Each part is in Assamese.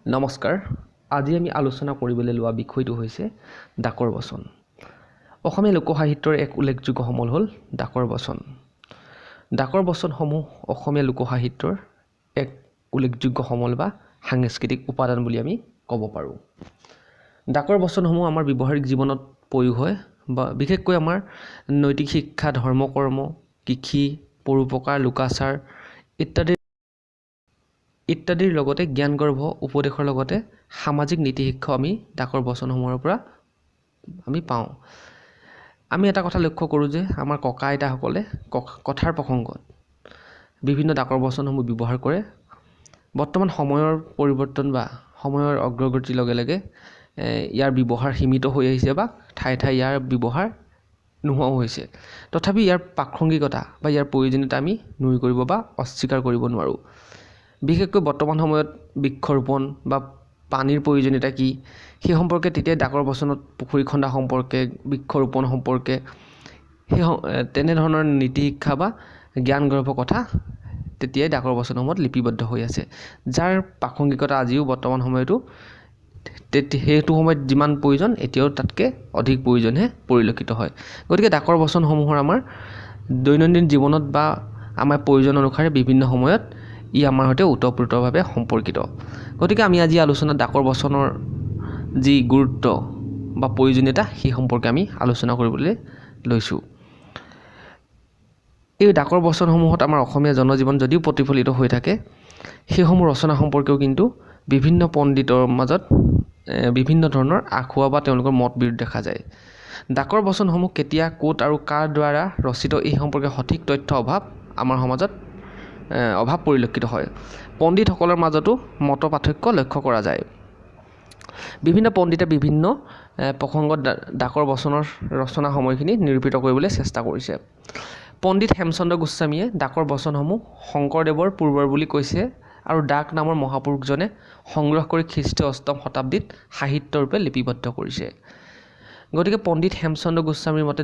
নমস্কাৰ, আজি আমি আলোচনা কৰিবলৈ লোৱা বিষয়টো হৈছে ডাকৰ বচন। অসমীয়া লোকসাহিত্যৰ এক উল্লেখযোগ্য সমল হ'ল ডাকৰ বচন। ডাকৰ বচনসমূহ অসমীয়া লোকসাহিত্যৰ এক উল্লেখযোগ্য সমল বা সাংস্কৃতিক উপাদান বুলি আমি ক'ব পাৰোঁ। ডাকৰ বচনসমূহ আমাৰ ব্যৱহাৰিক জীৱনত প্ৰয়োগ হয় বা বিশেষকৈ আমাৰ নৈতিক শিক্ষা, ধৰ্ম কৰ্ম, কৃষি, পৰোপকাৰ, লোকাচাৰ ইত্যাদি ইত্যাদিৰ লগতে জ্ঞানগৰ্ভ উপদেশৰ লগতে সামাজিক নীতি শিক্ষাও আমি ডাকৰ বচনসমূহৰ পৰা আমি পাওঁ। আমি এটা কথা লক্ষ্য কৰোঁ যে আমাৰ ককা আইতাসকলে কথাৰ প্ৰসংগত বিভিন্ন ডাকৰ বচনসমূহ ব্যৱহাৰ কৰে। বৰ্তমান সময়ৰ পৰিৱৰ্তন বা সময়ৰ অগ্ৰগতিৰ লগে লগে ইয়াৰ ব্যৱহাৰ সীমিত হৈ আহিছে বা ঠায়ে ঠায়ে ইয়াৰ ব্যৱহাৰ নোহোৱাও হৈছে। তথাপি ইয়াৰ প্ৰাসংগিকতা বা ইয়াৰ প্ৰয়োজনীয়তা আমি নুই কৰিব বা অস্বীকাৰ কৰিব নোৱাৰোঁ। বিশেষকৈ বৰ্তমান সময়ত বৃক্ষৰোপণ বা পানীৰ প্ৰয়োজনীয়তা কি সেই সম্পৰ্কে তেতিয়া ডাকৰ বচনত পুখুৰী খন্দা সম্পৰ্কে, বৃক্ষৰোপণ সম্পৰ্কে সেই তেনেধৰণৰ নীতি শিক্ষা বা জ্ঞানগৰ্ভ কথা তেতিয়াই ডাকৰ বচনসমূহত লিপিবদ্ধ হৈ আছে, যাৰ প্ৰাসংগিকতা আজিও বৰ্তমান সময়তো সেইটো সময়ত যিমান প্ৰয়োজন এতিয়াও তাতকৈ অধিক প্ৰয়োজনহে পৰিলক্ষিত হয়। গতিকে ডাকৰ বচনসমূহৰ আমাৰ দৈনন্দিন জীৱনত বা আমাৰ প্ৰয়োজন অনুসাৰে বিভিন্ন সময়ত ই আমাৰ সৈতে ওতঃপ্ৰোতভাৱে সম্পৰ্কিত। গতিকে আমি আজি আলোচনাত ডাকৰ বচনৰ যি গুৰুত্ব বা প্ৰয়োজনীয়তা সেই সম্পৰ্কে আমি আলোচনা কৰিবলৈ লৈছোঁ। এই ডাকৰ বচনসমূহত আমাৰ অসমীয়া জনজীৱন যদিও প্ৰতিফলিত হৈ থাকে, সেইসমূহ ৰচনা সম্পৰ্কেও কিন্তু বিভিন্ন পণ্ডিতৰ মাজত বিভিন্ন ধৰণৰ আসোঁৱাহ বা তেওঁলোকৰ মত বিৰোধ দেখা যায়। ডাকৰ বচনসমূহ কেতিয়া, ক'ত আৰু কাৰ দ্বাৰা ৰচিত এই সম্পৰ্কে সঠিক তথ্য অভাৱ আমাৰ সমাজত অভাৱ পৰিলক্ষিত হয়। পণ্ডিতসকলৰ মাজতো মত পাৰ্থক্য লক্ষ্য কৰা যায়। বিভিন্ন পণ্ডিতে বিভিন্ন প্ৰসংগত ডাকৰ বচনৰ ৰচনা সময়খিনি নিৰূপিত কৰিবলৈ চেষ্টা কৰিছে। পণ্ডিত হেমচন্দ্ৰ গোস্বামীয়ে ডাকৰ বচনসমূহ শংকৰদেৱৰ পূৰ্বৰ বুলি কৈছে আৰু ডাক নামৰ মহাপুৰুষজনে সংগ্ৰহ কৰি খ্ৰীষ্টীয় অষ্টম শতাব্দীত সাহিত্যৰূপে লিপিবদ্ধ কৰিছে। গতিকে পণ্ডিত হেমচন্দ্ৰ গোস্বামীৰ মতে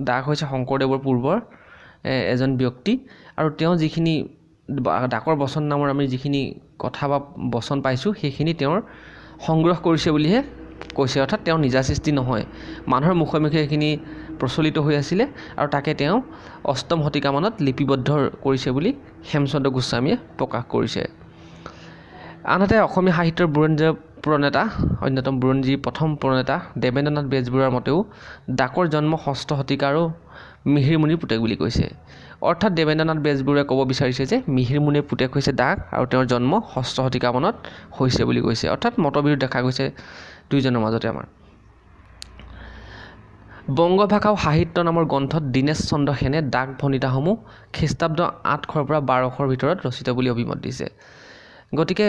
ডাক হৈছে শংকৰদেৱৰ পূৰ্বৰ এজন ব্যক্তি আৰু তেওঁ যিখিনি ডাকৰ বচন নামৰ আমি যিখিনি কথা বা বচন পাইছোঁ সেইখিনি তেওঁৰ সংগ্ৰহ কৰিছে বুলিহে কৈছে, অৰ্থাৎ তেওঁৰ নিজা সৃষ্টি নহয়। মানুহৰ মুখে মুখে সেইখিনি প্ৰচলিত হৈ আছিলে আৰু তাকে তেওঁ অষ্টম শতিকামানত লিপিবদ্ধ কৰিছে বুলি হেমচন্দ্ৰ গোস্বামীয়ে প্ৰকাশ কৰিছে। আনহাতে অসমীয়া সাহিত্যৰ বুৰঞ্জী প্ৰণেতা, অন্যতম বুৰঞ্জীৰ প্ৰথম প্ৰণেতা দেৱেন্দ্ৰনাথ বেজবৰুৱাৰ মতেও ডাকৰ জন্ম ষষ্ঠ শতিকা আৰু মিহিৰমুনিৰ পুতেক বুলি কৈছে। অৰ্থাৎ দেৱেন্দ্ৰনাথ বেজবৰুৱাই ক'ব বিচাৰিছে যে মিহিৰমুনিৰ পুতেক হৈছে ডাক আৰু তেওঁৰ জন্ম ষষ্ঠ শতিকামানত হৈছে বুলি কৈছে। অৰ্থাৎ মতবিৰোধ দেখা গৈছে দুইজনৰ মাজতে। আমাৰ বংগভাষা আৰু সাহিত্য নামৰ গ্ৰন্থত দীনেশ চন্দ্ৰ সেনে ডাক ভণিতাসমূহ খ্ৰীষ্টাব্দ 800ৰ পৰা 1200ৰ ভিতৰত ৰচিত বুলি অভিমত দিছে। গতিকে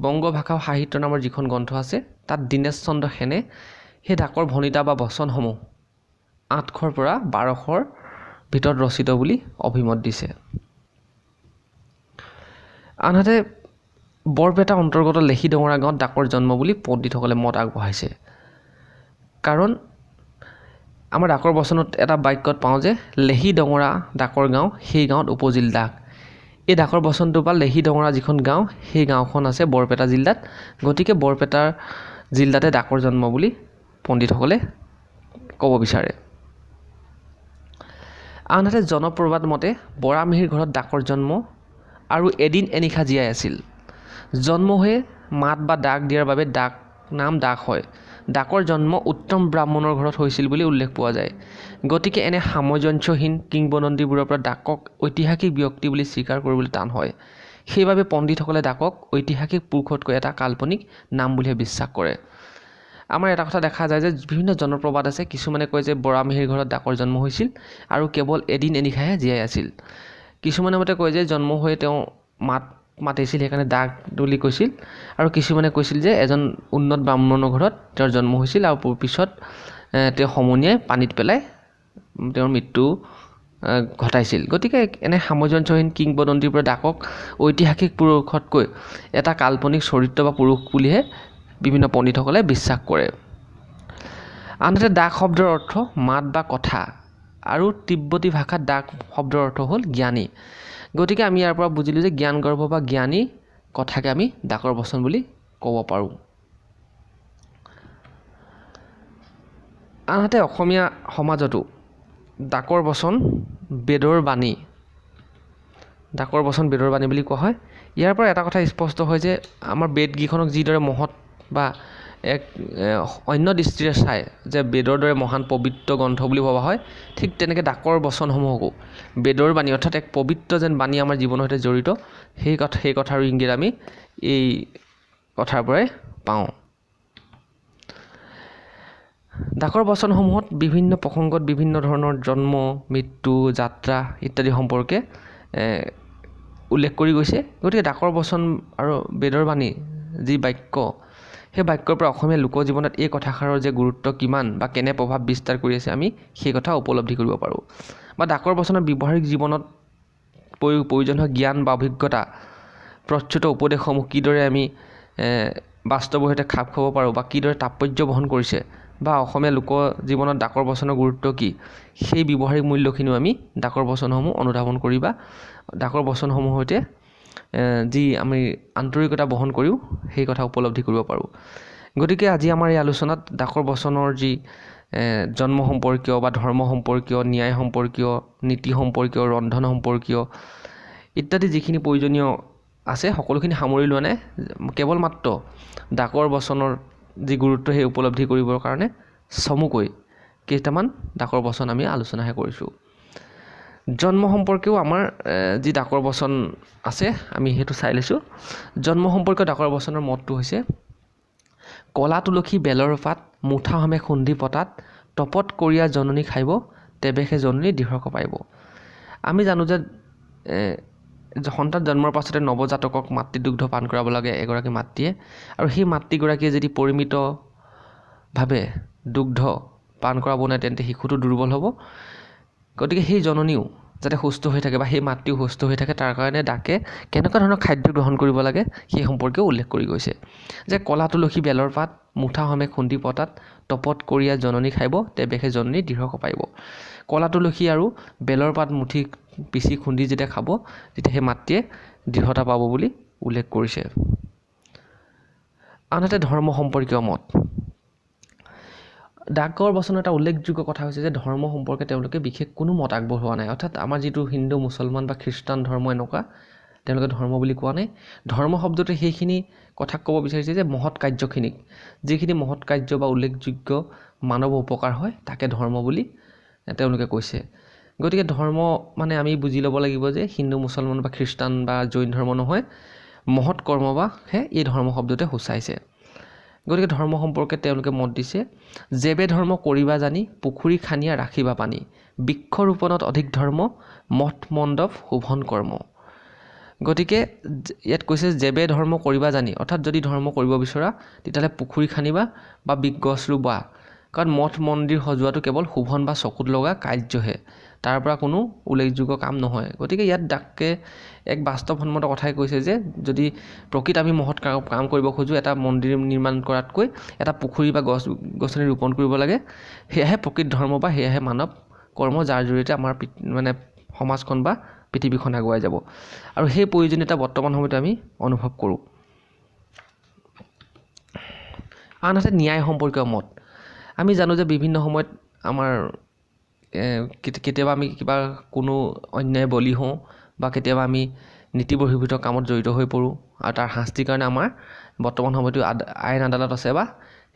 বংগভাষা আৰু সাহিত্য নামৰ যিখন গ্ৰন্থ আছে তাত দীনেশ চন্দ্ৰ সেনে সেই ডাকৰ ভণিতা বা বচনসমূহ 800ৰ পৰা 1200ৰ ভিতৰত ৰচিত বুলি অভিমত দিছে। আনহাতে বৰপেটা অন্তৰ্গত লেহিডঙৰা গাঁৱত ডাকৰ জন্ম বুলি পণ্ডিতসকলে মত আগবঢ়াইছে। কাৰণ আমাৰ ডাকৰ বচনত এটা বাক্যত পাওঁ যে লেহিডঙৰা ডাকৰ গাঁও, সেই গাঁৱত উপজিল ডাক। এই ডাকৰ বচনটোৰ পৰা লেহিডঙৰা যিখন গাঁও সেই গাঁওখন আছে বৰপেটা জিলাত। গতিকে বৰপেটাৰ জিলাতে ডাকৰ জন্ম বুলি পণ্ডিতসকলে ক'ব বিচাৰে। আনহাতে জনপ্ৰবাদ মতে বৰামিহিৰ ঘৰত ডাকৰ জন্ম আৰু এদিন এনিশা জীয়াই আছিল। জন্ম হৈয়ে মাত বা ডাক দিয়াৰ বাবে ডাক নাম ডাক হয়। ডাকৰ জন্ম উত্তম ব্ৰাহ্মণৰ ঘৰত হৈছিল বুলি উল্লেখ পোৱা যায়। গতিকে এনে সামঞ্জস্যহীন কিংবদন্তিবোৰৰ পৰা ডাকক ঐতিহাসিক ব্যক্তি বুলি স্বীকাৰ কৰিবলৈ টান হয়। সেইবাবে পণ্ডিতসকলে ডাকক ঐতিহাসিক পুৰুষতকৈ এটা কাল্পনিক নাম বুলিহে বিশ্বাস কৰে। আমাৰ এটা কথা দেখা যায় যে বিভিন্ন জনপ্ৰবাদ আছে, কিছুমানে কয় যে বৰামিহিৰ ঘৰত ডাকৰ জন্ম হৈছিল আৰু কেৱল এদিন এনিশাহে জীয়াই আছিল। কিছুমানে মতে কয় যে জন্ম হৈ তেওঁ মাত মাতিছিল সেইকাৰণে ডাক বুলি কৈছিল আৰু কিছুমানে কৈছিল যে এজন উন্নত ব্ৰাহ্মণৰ ঘৰত তেওঁৰ জন্ম হৈছিল আৰু পিছত তেওঁ সমনীয়াই পানীত পেলাই তেওঁৰ মৃত্যু ঘটাইছিল। গতিকে এনে সামঞ্জস্যহীন কিংবদন্তিৰ পৰা ডাকক ঐতিহাসিক পুৰুষতকৈ এটা কাল্পনিক চৰিত্ৰ বা পুৰুষ বুলিহে বিভিন্ন পণ্ডিতসকলে বিশ্বাস কৰে। আনহাতে ডাক শব্দৰ অৰ্থ মাত বা কথা আৰু তিব্বতী ভাষাত ডাক শব্দৰ অৰ্থ হ'ল জ্ঞানী। গতিকে আমি ইয়াৰ পৰা বুজিলোঁ যে জ্ঞানগৰ্ভ বা জ্ঞানী কথাকে আমি ডাকৰ বচন বুলি ক'ব পাৰোঁ। আনহাতে অসমীয়া সমাজতো ডাকৰ বচন বেদৰ বাণী, ডাকৰ বচন বেদৰ বাণী বুলি কোৱা হয়। ইয়াৰ পৰা এটা কথা স্পষ্ট হয় যে আমাৰ বেদকেইখনক যিদৰে মহৎ বা এক অন্য দৃষ্টিৰে চায় যে বেদৰ দৰে মহান পবিত্ৰ গ্ৰন্থ বুলি ভবা হয়, ঠিক তেনেকৈ ডাকৰ বচনসমূহকো বেদৰ বাণী অৰ্থাৎ এক পবিত্ৰ যেন বাণী আমাৰ জীৱনৰ সৈতে জড়িত, সেই কথাৰ ইংগিত আমি এই কথাৰ পৰাই পাওঁ। ডাকৰ বচনসমূহত বিভিন্ন প্ৰসংগত বিভিন্ন ধৰণৰ জন্ম, মৃত্যু, যাত্ৰা ইত্যাদি সম্পৰ্কে উল্লেখ কৰি গৈছে। গতিকে ডাকৰ বচন আৰু বেদৰ বাণী যি বাক্য, সেই বাক্যৰ পৰা অসমীয়া লোক জীৱনত এই কথাষাৰৰ যে গুৰুত্ব কিমান বা কেনে প্ৰভাৱ বিস্তাৰ কৰি আছে আমি সেই কথা উপলব্ধি কৰিব পাৰোঁ। বা ডাকৰ বচনৰ ব্যৱহাৰিক জীৱনত প্ৰয়োজন হোৱা জ্ঞান বা অভিজ্ঞতা, প্ৰচ্যুত উপদেশসমূহ কিদৰে আমি বাস্তৱৰ সৈতে খাপ খুৱাব পাৰোঁ বা কিদৰে তাৎপৰ্য বহন কৰিছে বা অসমীয়া লোক জীৱনত ডাকৰ বচনৰ গুৰুত্ব কি, সেই ব্যৱহাৰিক মূল্যখিনিও আমি ডাকৰ বচনসমূহ অনুধাৱন কৰি বা ডাকৰ বচনসমূহৰ সৈতে যি আমি আন্তৰিকতা বহন কৰিও সেই কথা উপলব্ধি কৰিব পাৰোঁ। গতিকে আজি আমাৰ এই আলোচনাত ডাকৰ বচনৰ যি জন্ম সম্পৰ্কীয় বা ধৰ্ম সম্পৰ্কীয়, ন্যায় সম্পৰ্কীয়, নীতি সম্পৰ্কীয়, ৰন্ধন সম্পৰ্কীয় ইত্যাদি যিখিনি প্ৰয়োজনীয় আছে সকলোখিনি সামৰি লোৱা নাই, কেৱল মাত্ৰ ডাকৰ বচনৰ যি গুৰুত্ব সেই উপলব্ধি কৰিবৰ কাৰণে চমুকৈ কেইটামান ডাকৰ বচন আমি আলোচনাহে কৰিছোঁ। জন্ম সম্পৰ্কেও আমাৰ যি ডাকৰ বচন আছে আমি সেইটো চাই লৈছোঁ। জন্ম সম্পৰ্কীয় ডাকৰ বচনৰ মতটো হৈছে কলা তুলসী বেলৰ পাত মুঠা সমে খুন্দি পতাত তপত কৰিয়া জননী খাইব তেবেসে জননী দৃঢ় কপাইব। আমি জানো যে সন্তান জন্মৰ পাছতে নৱজাতকক মাতৃদুগ্ধ পান কৰাব লাগে এগৰাকী মাতৃয়ে, আৰু সেই মাতৃগৰাকীয়ে যদি পৰিমিতভাৱে দুগ্ধ পান কৰাব নোৱাৰে তেন্তে শিশুটো দুৰ্বল হ'ব। গতিকে সেই জননীও যাতে সুস্থ হৈ থাকে বা সেই মাতৃও সুস্থ হৈ থাকে তাৰ কাৰণে ডাকে কেনেকুৱা ধৰণৰ খাদ্য গ্ৰহণ কৰিব লাগে সেই সম্পৰ্কেও উল্লেখ কৰি গৈছে যে কলা তুলসী বেলৰ পাত মুঠা সমে খুন্দি পতাত তপত কৰিয়া জননী খাইব তেবেসে জননী দৃঢ় কপাইব। কলা তুলসী আৰু বেলৰ পাত মুঠি পিচি খুন্দি যেতিয়া খাব তেতিয়া সেই মাতৃয়ে দৃঢ়তা পাব বুলি উল্লেখ কৰিছে। আনহাতে ধৰ্ম সম্পৰ্কীয় মত, ডাকৰ বচনৰ এটা উল্লেখযোগ্য কথা হৈছে যে ধৰ্ম সম্পৰ্কে তেওঁলোকে বিশেষ কোনো মত আগবঢ়োৱা নাই। অৰ্থাৎ আমাৰ যিটো হিন্দু, মুছলমান বা খ্ৰীষ্টান ধৰ্ম এনেকুৱা তেওঁলোকে ধৰ্ম বুলি কোৱা নাই। ধৰ্ম শব্দটোৱে সেইখিনি কথা ক'ব বিচাৰিছে যে মহৎ কাৰ্যখিনিক, যিখিনি মহৎ কাৰ্য বা উল্লেখযোগ্য মানৱ উপকাৰ হয় তাকে ধৰ্ম বুলি তেওঁলোকে কৈছে। গতিকে ধৰ্ম মানে আমি বুজি ল'ব লাগিব যে হিন্দু, মুছলমান বা খ্ৰীষ্টান বা জৈন ধৰ্ম নহয়, মহৎ কৰ্ম বা হে এই ধৰ্ম শব্দটোৱে সূচাইছে। গতিকে ধৰ্ম সম্পৰ্কে তেওঁলোকে মত দিছে যেবে ধৰ্ম কৰিবা জানি পুখুৰী খানিয়া ৰাখিবা পানী, বৃক্ষৰোপণত অধিক ধৰ্ম মঠ মণ্ডপ শোভন কৰ্ম। গতিকে ইয়াত কৈছে যেবে ধৰ্ম কৰিবা জানি, অৰ্থাৎ যদি ধৰ্ম কৰিব বিচৰা তেতিয়াহ'লে পুখুৰী খানিবা বা গছ ৰুবা, কাৰণ মঠ মন্দিৰ সজোৱাটো কেৱল শোভন বা চকুত লগা কাৰ্যহে, তাৰ পৰা কোনো উল্লেখযোগ্য কাম নহয়। গতিকে ইয়াত ডাকে এক বাস্তৱসন্মত কথাই কৈছে যে যদি প্ৰকৃত আমি মহৎ কাম কৰিব খোজোঁ এটা মন্দিৰ নিৰ্মাণ কৰাতকৈ এটা পুখুৰী বা গছ গছনি ৰোপণ কৰিব লাগে, সেয়াহে প্ৰকৃত ধৰ্ম বা সেয়াহে মানৱ কৰ্ম, যাৰ জৰিয়তে আমাৰ মানে সমাজখন বা পৃথিৱীখন আগুৱাই যাব। আৰু সেই প্ৰয়োজনীয়তা বৰ্তমান সময়ত আমি অনুভৱ কৰোঁ। আনহাতে ন্যায় সম্পৰ্কীয় মত, আমি জানো যে বিভিন্ন সময়ত আমাৰ কেতিয়াবা আমি কিবা কোনো অন্যায় বলি হওঁ বা কেতিয়াবা আমি নীতি বহিৰ্ভূত কামত জড়িত হৈ পৰোঁ আৰু তাৰ শাস্তিৰ কাৰণে আমাৰ বৰ্তমান সময়তো আইন আদালত আছে বা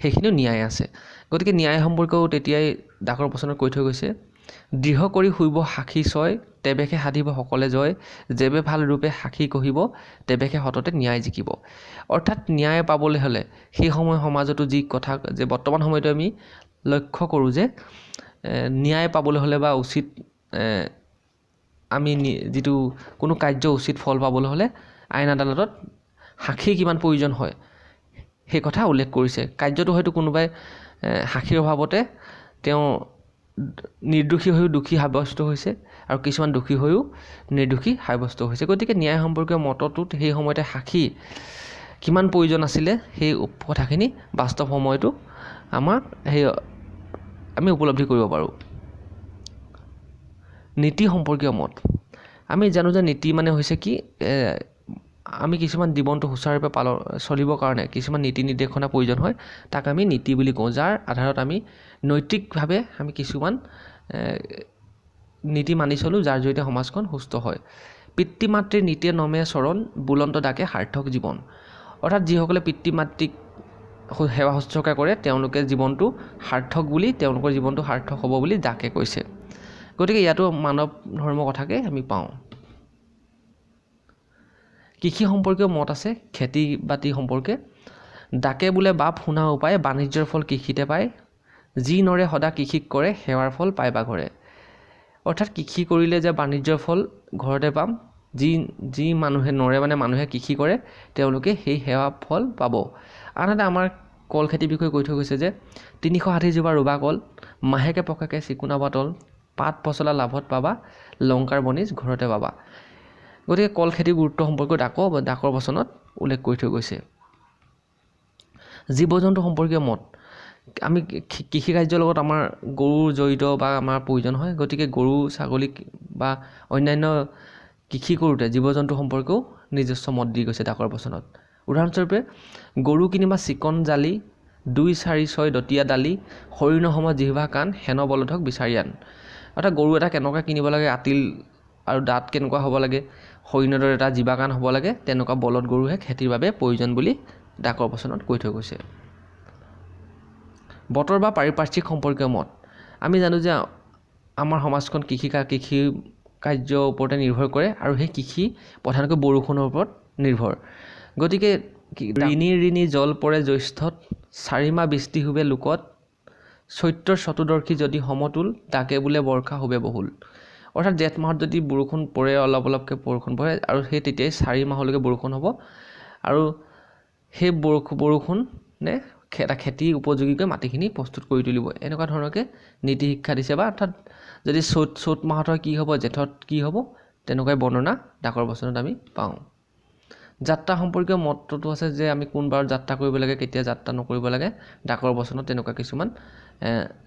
সেইখিনিও ন্যায় আছে। গতিকে ন্যায় সম্পৰ্কেও তেতিয়াই ডাকৰ বচনত কৈ থৈ গৈছে দৃঢ় কৰি শুইব সাক্ষী ছয় তেবেসে সাধিব সকলে জয়, যেবে ভাল ৰূপে সাক্ষী কহিব তেবেসে সততে ন্যায় জিকিব। অৰ্থাৎ ন্যায় পাবলৈ হ'লে সেই সময় সমাজতো যি কথা যে বৰ্তমান সময়তো আমি লক্ষ্য কৰোঁ যে ন্যায় পাবলৈ হ'লে বা উচিত আমি যিটো কোনো কাৰ্য উচিত ফল পাবলৈ হ'লে আইন আদালতত সাক্ষী কিমান প্ৰয়োজন হয় সেই কথা উল্লেখ কৰিছে। কাৰ্যটো হয়তো কোনোবাই সাক্ষীৰ অভাৱতে তেওঁ নিৰ্দোষী হৈও দোষী সাব্যস্ত হৈছে আৰু কিছুমান দোষী হৈও নিৰ্দোষী সাব্যস্ত হৈছে। গতিকে ন্যায় সম্পৰ্কীয় মতটোত সেই সময়তে সাক্ষী কিমান প্ৰয়োজন আছিলে সেই কথাখিনি বাস্তৱ সময়তো আমাক সেই আমি উপলব্ধি কৰিব পাৰোঁ। নীতি সম্পৰ্কীয় মত, আমি জানো যে নীতি মানে হৈছে কি আমি কিছুমান জীৱনটো সুচাৰুৰূপে পালন চলিবৰ কাৰণে কিছুমান নীতি নিৰ্দেশনা প্ৰয়োজন হয়, তাক আমি নীতি বুলি কওঁ, যাৰ আধাৰত আমি নৈতিকভাৱে আমি কিছুমান নীতি মানি চলোঁ, যাৰ জৰিয়তে সমাজখন সুস্থ হয়। পিতৃ মাতৃৰ নীতিয়ে নমে চৰণ, বুলন্ত ডাকে সাৰ্থক জীৱন। অৰ্থাৎ যিসকলে পিতৃ মাতৃক সেৱা শুশ্ৰূষা কৰে তেওঁলোকে জীৱনটো সাৰ্থক বুলি, তেওঁলোকৰ জীৱনটো সাৰ্থক হ'ব বুলি ডাকে কৈছে। গতিকে ইয়াতো মানৱ ধৰ্মৰ কথাকে আমি পাওঁ। কৃষি সম্পৰ্কীয় মত আছে, খেতি বাতি সম্পৰ্কে। ডাকে বোলে বাপ শুনা উপায়, বাণিজ্যৰ ফল কৃষিতে পায়, যি নৰে সদা কৃষিক কৰে, সেৱাৰ ফল পায় বা ঘৰে। অৰ্থাৎ কৃষি কৰিলে যে বাণিজ্যৰ ফল ঘৰতে পাম, যি যি মানুহে নৰে মানে মানুহে কৃষি কৰে তেওঁলোকে সেই সেৱা ফল পাব। আনহাতে আমাৰ কল খেতিৰ বিষয়ে কৈ থৈ গৈছে যে 360 জোপা ৰুবা কল, মাহেকে পষেকে চিকুণাবা তল, পাত পচলা লাভত পাবা, লংকাৰ বনিজ ঘৰতে পাবা। গতিকে কল খেতিৰ গুৰুত্ব সম্পৰ্কে ডাকৰ বচনত উল্লেখ কৰি থৈ গৈছে। জীৱ জন্তু সম্পৰ্কীয় মত, আমি কৃষি কাৰ্যৰ লগত আমাৰ গৰু জড়িত বা আমাৰ প্ৰয়োজন হয়, গতিকে গৰু ছাগলী বা অন্যান্য কৃষি কৰোঁতে জীৱ জন্তু সম্পৰ্কেও নিজস্ব মত দি গৈছে ডাকৰ বচনত। উদাহৰণস্বৰূপে গৰু কিনিবা চিকন জালি, 2 4 6 দতীয়া দালি, হৰিণৰ সম জিভা কাণ, হেন বলধক বিচাৰি আন। অৰ্থাৎ গৰু এটা কেনেকুৱা কিনিব লাগে, আতিল আৰু দাঁত কেনেকুৱা হ'ব লাগে, হৰিণৰ দৰে এটা জিভা কাণ হ'ব লাগে, তেনেকুৱা বলধ গৰুহে খেতিৰ বাবে প্ৰয়োজন বুলি ডাকৰ বচনত কৈ থৈ গৈছে। বতৰ বা পাৰিপাৰ্শ্বিক সম্পৰ্কীয় মত, আমি জানো যে আমাৰ সমাজখন কৃষি কাৰ্যৰ ওপৰতে নিৰ্ভৰ কৰে আৰু সেই কৃষি প্ৰধানকৈ বৰষুণৰ ওপৰত নিৰ্ভৰ। গতিকে ঋণী ঋণী জল পৰে জ্যৈষ্ঠত, চাৰিমাহ বৃষ্টি হুবে লোকত, চৈত্ৰৰ চতুৰ্দশী যদি সমতুল, তাকে বোলে বৰ্ষা হুবে বহুল। অৰ্থাৎ জেঠ মাহত যদি বৰষুণ পৰে, অলপ অলপকৈ বৰষুণ পৰে আৰু সেই তেতিয়াই 4 মাহলৈকে বৰষুণ হ'ব আৰু সেই বৰষুণে এটা খেতি উপযোগীকৈ মাটিখিনি প্ৰস্তুত কৰি তুলিব। এনেকুৱা ধৰণকে নীতি শিক্ষা দিছে। বা অৰ্থাৎ যদি চ'ত মাহত হয় কি হ'ব, জেঠত কি হ'ব, তেনেকুৱাই বৰ্ণনা ডাকৰ বচনত আমি পাওঁ। যাত্ৰা সম্পৰ্কীয় মতটো আছে যে আমি কোন বাৰত যাত্ৰা কৰিব লাগে, কেতিয়া যাত্ৰা নকৰিব লাগে, ডাকৰ বচনত তেনেকুৱা কিছুমান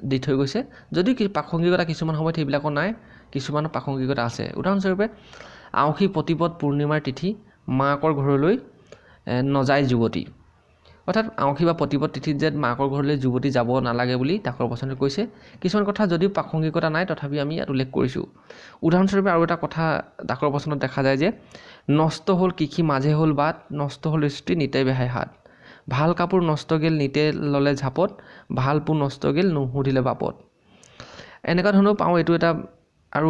দি থৈ গৈছে। যদিও প্ৰাসংগিকতা কিছুমান সময়ত সেইবিলাকো নাই, কিছুমানৰ প্ৰাসংগিকতা আছে। উদাহৰণস্বৰূপে আউসী প্ৰতিপদ পূৰ্ণিমাৰ তিথি, মাকৰ ঘৰলৈ নযায় যুৱতী। অৰ্থাৎ আউসী বা প্ৰতিপদ তিথিত যে মাকৰ ঘৰলৈ যুৱতী যাব নালাগে বুলি ডাকৰ বচনত কৈছে। কিছুমান কথা যদিও প্ৰাসংগিকতা নাই তথাপি আমি ইয়াত উল্লেখ কৰিছোঁ। উদাহৰণস্বৰূপে আৰু এটা কথা ডাকৰ বচনত দেখা যায় যে নষ্ট হ'ল কৃষি মাজে হ'ল বাট, নষ্ট হ'ল স্ত্ৰী নিতে বেহাই হাত, ভাল কাপোৰ নষ্ট গেল নিতে ল'লে ঝাপত, ভাল পোন নষ্ট গেল নুসুধিলে বাপত। এনেকুৱা ধৰণেও পাওঁ। এইটো এটা আৰু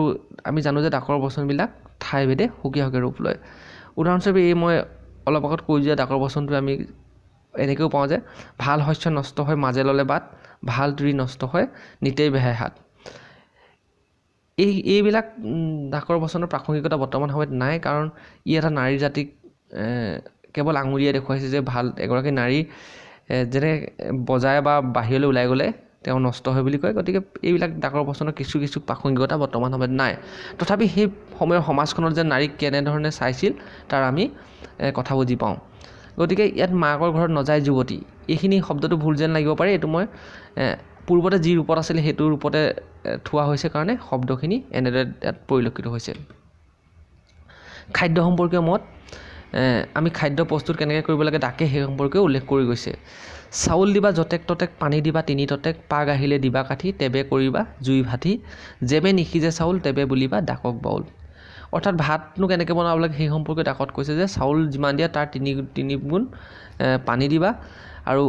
আমি জানো যে ডাকৰ বচনবিলাক ঠাইভেদে সুকীয়া সুকীয়া ৰূপ লয়। উদাহৰণস্বৰূপে এই মই অলপ আগত কৈ যোৱা ডাকৰ বচনটো আমি এনেকৈও পাওঁ যে ভাল শস্য নষ্ট হয় মাজে ল'লে বাট, ভাল তুৰি নষ্ট হয় নিতেই বেহাই হাত। এইবিলাক ডাকৰ বচনৰ প্ৰাসংগিকতা বৰ্তমান সময়ত নাই, কাৰণ ই এটা নাৰী জাতিক কেৱল আঙুলিয়াই দেখুৱাইছে যে ভাল এগৰাকী নাৰী যেনে বজাই বা বাহিৰলৈ ওলাই গ'লে তেওঁ নষ্ট হয় বুলি কয়। গতিকে এইবিলাক ডাকৰ বচনৰ কিছু কিছু প্ৰাসংগিকতা বৰ্তমান সময়ত নাই। তথাপি সেই সময়ৰ সমাজখনত যে নাৰীক কেনেধৰণে চাইছিল তাৰ আমি কথা বুজি পাওঁ। গতিকে ইয়াত মাকৰ ঘৰত নযায় যুৱতী, এইখিনি শব্দটো ভুল যেন লাগিব পাৰে, এইটো মই পূৰ্বতে যি ৰূপত আছিলে সেইটো ৰূপতে থোৱা হৈছে কাৰণে শব্দখিনি এনেদৰে ইয়াত পৰিলক্ষিত হৈছে। খাদ্য সম্পৰ্কীয় মত, আমি খাদ্য প্ৰস্তুত কেনেকৈ কৰিব লাগে ডাকে সেই সম্পৰ্কেও উল্লেখ কৰি গৈছে। চাউল দিবা যতেক ততেক, পানী দিবা 3 ততেক, পাগ আহিলে দিবা কাঠি, তেবে কৰিবা জুই ভাঠি, যেবে নিসিজে চাউল তেবে বুলিবা ডাকক বাউল। অৰ্থাৎ ভাতনো কেনেকৈ বনাব লাগে সেই সম্পৰ্কে ডাকত কৈছে যে চাউল যিমান দিয়া তাৰ তিনি গুণ পানী দিবা, আৰু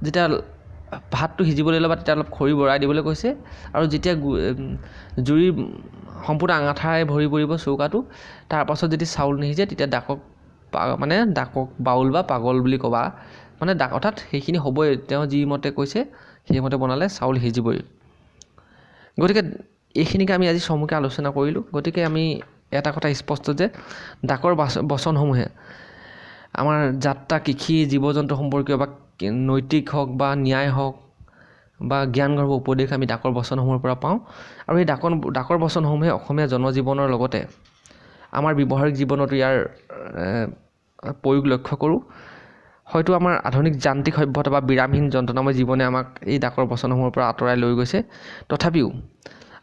যেতিয়া ভাতটো সিজিবলৈ ল'বা তেতিয়া অলপ খৰি বৰাই দিবলৈ কৈছে, আৰু যেতিয়া জুইৰ সম্পূৰ্ণ আঙাঠাৰে ভৰি পৰিব চৌকাটো, তাৰপাছত যদি চাউল নিসিজে তেতিয়া ডাকক মানে ডাকক বাউল বা পাগল বুলি ক'বা, মানে ডাক অৰ্থাৎ সেইখিনি হ'বই, তেওঁ যিমতে কৈছে সেইমতে বনালে চাউল সিজিবই। গতিকে এইখিনিকে আমি আজি চমুকৈ আলোচনা কৰিলোঁ। গতিকে আমি এটা কথা স্পষ্ট যে ডাকৰ বচনসমূহে আমাৰ যাত্ৰা, কৃষি, জীৱ জন্তু সম্পৰ্কীয় বা নৈতিক হওক বা ন্যায় হওক বা জ্ঞানগৰ্ভ উপদেশ আমি ডাকৰ বচনসমূহৰ পৰা পাওঁ। আৰু এই ডাকৰ বচনসমূহে অসমীয়া জনজীৱনৰ লগতে আমাৰ ব্যৱহাৰিক জীৱনতো ইয়াৰ প্ৰয়োগ লক্ষ্য কৰোঁ। হয়তো আমাৰ আধুনিক যান্ত্ৰিক সভ্যতা বা বিৰামহীন যন্ত্ৰণাময় জীৱনে আমাক এই ডাকৰ বচনসমূহৰ পৰা আঁতৰাই লৈ গৈছে, তথাপিও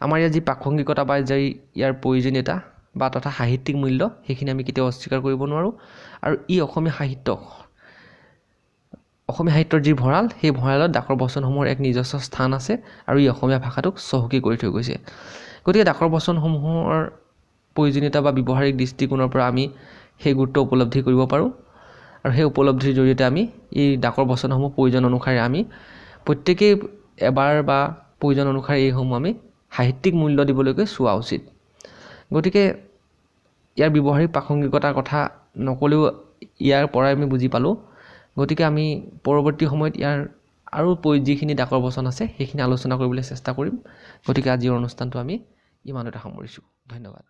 আমাৰ ইয়াৰ যি প্ৰাসংগিকতা বা যি ইয়াৰ প্ৰয়োজনীয়তা বা তথা সাহিত্যিক মূল্য সেইখিনি আমি কেতিয়াও অস্বীকাৰ কৰিব নোৱাৰোঁ। আৰু ই অসমীয়া সাহিত্যক, অসমীয়া সাহিত্যৰ যি ভঁৰাল, সেই ভঁৰালত ডাকৰ বচনসমূহৰ এক নিজস্ব স্থান আছে আৰু ই অসমীয়া ভাষাটোক চহকী কৰি থৈ গৈছে। গতিকে ডাকৰ বচনসমূহৰ প্ৰয়োজনীয়তা বা ব্যৱহাৰিক দৃষ্টিকোণৰ পৰা আমি সেই গুৰুত্ব উপলব্ধি কৰিব পাৰোঁ আৰু সেই উপলব্ধিৰ জৰিয়তে আমি এই ডাকৰ বচনসমূহ প্ৰয়োজন অনুসাৰে আমি প্ৰত্যেকেই এবাৰ বা প্ৰয়োজন অনুসাৰে এইসমূহ আমি সাহিত্যিক মূল্য দিবলৈকে চোৱা উচিত। গতিকে ইয়াৰ ব্যৱহাৰিক প্ৰাসংগিকতাৰ কথা নক'লেও ইয়াৰ পৰাই আমি বুজি পালোঁ। গতিকে আমি পৰৱৰ্তী সময়ত ইয়াৰ আৰু যিখিনি ডাকৰ বচন আছে সেইখিনি আলোচনা কৰিবলৈ চেষ্টা কৰিম। গতিকে আজিৰ অনুষ্ঠানটো আমি ইমানতে সামৰিছোঁ। ধন্যবাদ।